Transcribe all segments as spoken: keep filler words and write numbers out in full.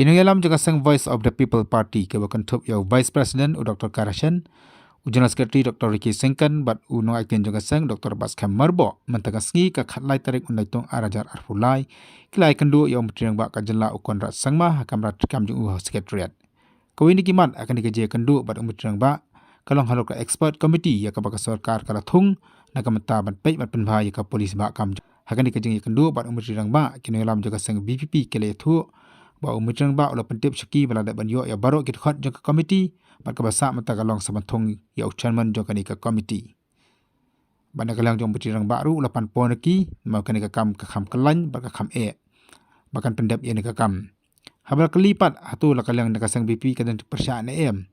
Ki nongïalam jong ka seng Voice of the People Party, kiba kynthup ïa u Vice President u Doctor Karashen, u General Secretary Doctor Ricky Syngkon bad u nongaiktien jong ka seng Doctor Batskhem Myrboh, mynta ka sngi ka khatlai tarik u Naitung ar hajar arphew lai, ki la ïakynduh ïa u Myntri Rangbah ka jylla u Conrad Sangma ha kamra treikam jong u ha Secretariat. Kawei na ki mat ha kane ka jingïakynduh bad u Myntri Rangbah ka long halor ka expert committee ïa kaba ka sorkar ka la thung na ka bynta ban peit bad pynbha ïa ka policy ba kam. Ha kane ka jingïakynduh bad u Myntri Rangbah, ki nongïalam jong ka seng VPP ki la ïathuh ba u Myntri Rangbah u la pyntip sha ki ba la dep ban ïoh ïa baroh ki dkhot jong ka committee, bad kaba sah mynta ka long sa ban thung ïa u chairman jong kane ka committee. Bad na ka liang jong u Myntri Rangbah ruh u la pan por na ki, namar kane ka kam ka kham kyllain bad ka kham eh ba kan pyndep ïa kane ka kam. Haba la kylli pat hato la ka liang na ka seng VPP ka don pyrshah ne em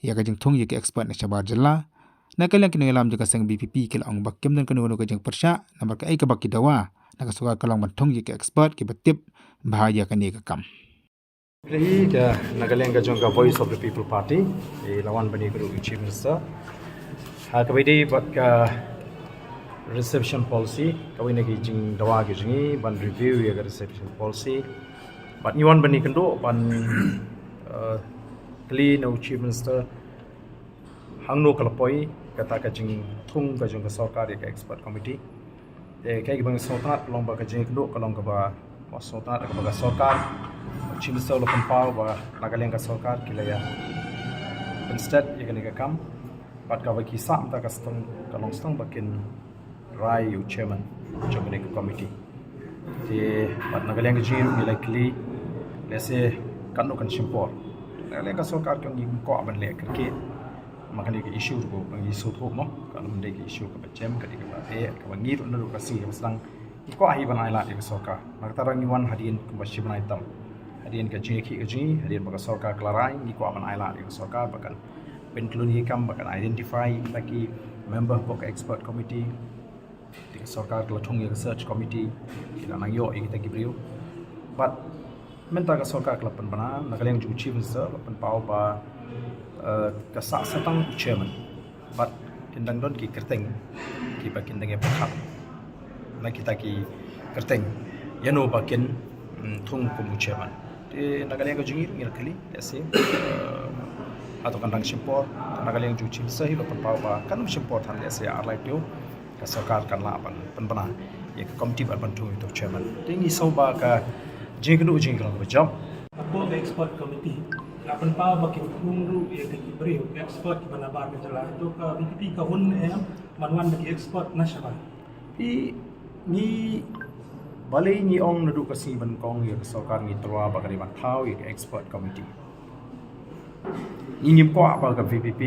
ïa ka jingthung ïa ki expert na shabar jylla, na ka liang ki nongïalam jong ka seng VPP ki la ong ba kim don kano kano ka jingpyrshah, namar kaei kaba ki dawa na ka sorkar ka long ban thung ïa ki expert kiba tip bha ïa kane ka kam. Hi ka, na ka liang ka jong ka Voice of the People Party, i la wan ban ïakynduh u Chief Minister ha kaba ïadei bad ka reservation policy. Kawei na ki jingdawa ki jong ngi ban review ïa ka reservation policy. Bad ngi wan ban ïakynduh ban, eh, kylli na u Chief Minister hangno ka la poi kata ka jingthung ka jong ka sorkar ïa ka expert committee. Te kaei kaba ngi sngewtynnat ka long ba ka jingïakynduh ka long kaba, ba sngewtynnat kaba ka sorkar, u Chief Minister u la pynpaw ba na ka liang ka sorkar ki la ïa pynsted ïa kane ka kam. Bad kaba ki sah mynta ka stang, ka long stang ba kin rai ïa u chairman jong kane ka committee. Te bad na ka liang ka jong ngi ruh ngi la kylli, lehse katno kan shim por. Na ka liang ka sorkar ka ong kim kwah ban leh kyrkieh ma kane ka issue ruh ba ngi sngewthuh mo, ka long dei ka issue kaba jem, ka dei kaba eh, kaba ngi ruh naduh ka sngi kaba sdang ngi kwah hi ban ailad ïa ka sorkar. Na kata ruh ngi wan hadien kumba shi bnai tam, hadien ka jingïakhih ka jong ngi, hadien ba ka sorkar ka la rai, ngi kwah ban ailad ïa ka sorkar ba kan pynklun ïa ka kam, ba kan identify ïa kita ki member hapoh ka expert committee. Te ka sorkar ka la thung ïa ka search committee, ki la nang ïoh ïa kita ki briew. Bad mynta ka sorkar ka la pynbna, na ka liang jong u Chief Minister la pynpaw ba, eh, ka sah sa tang u chairman. Bad kin dang don ki kyrteng kiba kin dang ïa pyrkhat na kita ki kyrteng ïano ba kin, mm, thung kum u chairman. Te na ka liang ka jong ngi ruh ngi la kylli, lehse, eh, hato kan dang shim por. Na ka liang jong u Chief Minister hi la pynpaw ba kan ym shim por than, lehse ar lai taïew ka sorkar kan lah ban pynbna ïa ka committee ban, ban thung ïa uto u chairman. Te ngi sngew ba ka jingïakynduh jong ngi ka long kaba jop. Hapoh ka expert committee la pynpaw ba kin thung ruh ïa kita ki briew expert kiba nabar ka jylla. To ka VPP ka hun ne em ban wan da ki expert na shabar? Te ngi, balei ngi ong naduh ka sngi ba nyngkong ïa ka sorkar ngi tyrwa ba ka dei ban thaw ïa ka expert committee? Ngi ngim kwah ba ka VPP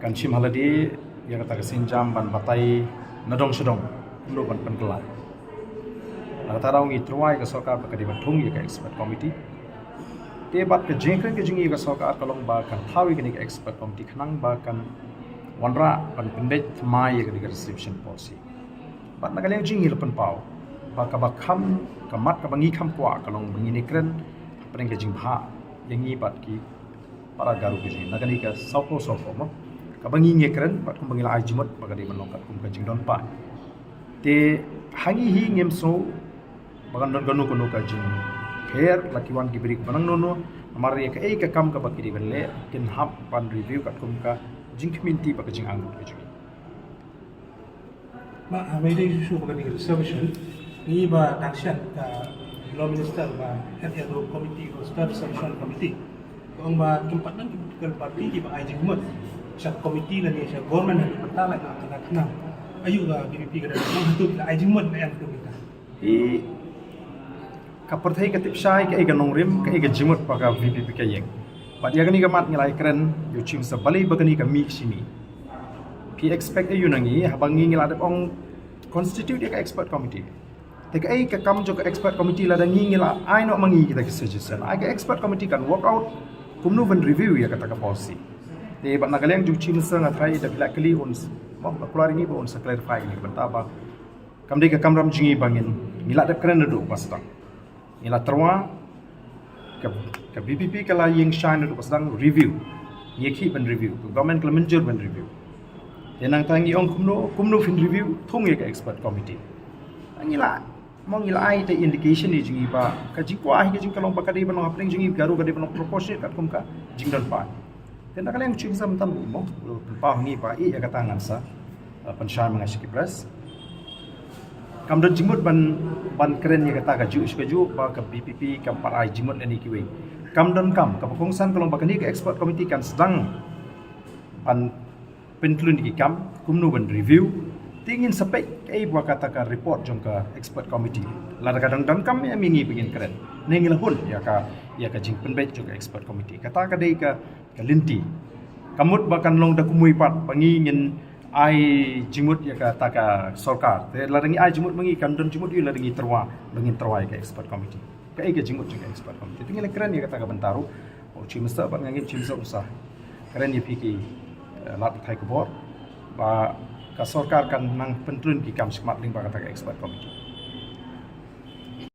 kan shim ha lade ïa kata ka sienjam ban batai na dong sha dong kumno ban pynkylla. Na kata daw ngi tyrwa ïa ka sorkar ba ka dei ban thung ïa ka expert committee. Te bad ka jingkren ka jong ngi ïa ka sorkar ka long ba kan thaw ïa kane ka expert committee khnang ba kan wanrah ban pynbeit thymmai ïa kane ka reservation policy. Bad na ka liang jong ngi la pynpaw ba kaba kham, ka mat kaba ngi kham kwah ka long ba ngin ïakren hapdeng ka jingbha ïa ngi bad ki para Garo ka jong ngi na kane ka sawphew sawphew mo. Kaba ngi ïakren bad kumba ngi la ai jingmut ba ka dei ban long katkum ka jingdon paid. Te ha ngi hi ngim sngew ba kan don kano kano ka jingpher la ki wan ki briew ba nang nono, namar ïa kaei ka kam kaba ki dei ban leh kin hap ban review katkum ka jingkhmih lynti bad ka jingangnud ka jong ngi. Ba, ah, ba ïadei shuh shuh bad kane ka reservation, ngi ba dang shen ka Law Minister ba head ïa ka committee, Roster Reservation Committee. Ka ong ba kim pat don ki political party kiba ai jingmut sha committee lane sha government ha ka bynta lane ka khnang. Aïu ka VPP ka dang ong hato ki la ai jingmut ne em ka bynta? I, ka pyrthei ka tip shai kaei ka nongrim, kaei ka jingmut ba ka VPP ka ïeng. Bad ïa kane ka mat ngi la ïakren ïa u Chief Minister balei ba kane ka mih ka shim. Phi expect aïu na ngi haba ngi, ngi la dep ong constitute ïa ka expert committee. Te kaei ka kam jong ka expert committee lada ngi, ngi la ai noh ma ngi kita ki suggestion? Ai ka expert committee kan work out kumno ban review ïa kata ka policy. Te bad na ka liang jong u Chief Minister nga tharai da phi la kylli un s-, mo, nga kular ïa ngi ba un sa clarify ïa kane ka bynta ba kam dei ka kamram jong ngi ba ngin, ngi la dep kren naduh ba sdang. Ngi la tyrwa, ka, ka VPP ka la ïeng shai naduh ba sdang review. Ngi ïakhih ban review, ka government ka la mynjur ban review. Te nangta ngi ong kumno, kumno phin review, thung ïa ka expert committee. Ngi la Mo ngi la ai te indication ïa jong ngi ba ka jingkwah hi ka jong ka long ba ka dei ban long hapdeng jong ngi, ka ruh ka dei ban long proportionate katkum ka jingdon paid. Te na ka liang u Chief Minister mynta u mo u pynpaw ha ngi ba i ïa kata ngan sa, uh, pynshai ma nga sha ki press. Kam don jingmut ban, ban kren ïa kata kajuh sha kajuh ba ka VPP kam pat ai jingmut lane kiwei. Kam donkam, kaba kongsan ka long ba kane ka expert committee kan sdang ban pynthlun ïa ki kam kumno ban review. Te ngin sa peit kaei ba kata ka report jong ka expert committee. Lada ka dang donkam ïa ngi ba ngin kren, ne ngi la hun ïa ka, ïa ka jingpynbeit jong ka expert committee. Kata ka dei ka, ka lynti. Ka mut ba kan long da kumwei pat ba ngi ngin ai jingmut ïa kata ka sorkar. Te lada ngi ai jingmut ba ngi, kan don jingmut ïa lada ngi tyrwa, ba ngin tyrwa ïa ka expert committee. Kaei ka jingmut jong ka expert committee? Te ngi la kren ïa kata ka bynta ruh. U Chief Minister bad nga ngeit u Chief Minister un sa kren ïa phi ki, eh, lad pathai khubor ba ka sorkar kan nang pynthlun ki kam shakhmat lyngba kata ka expert committee.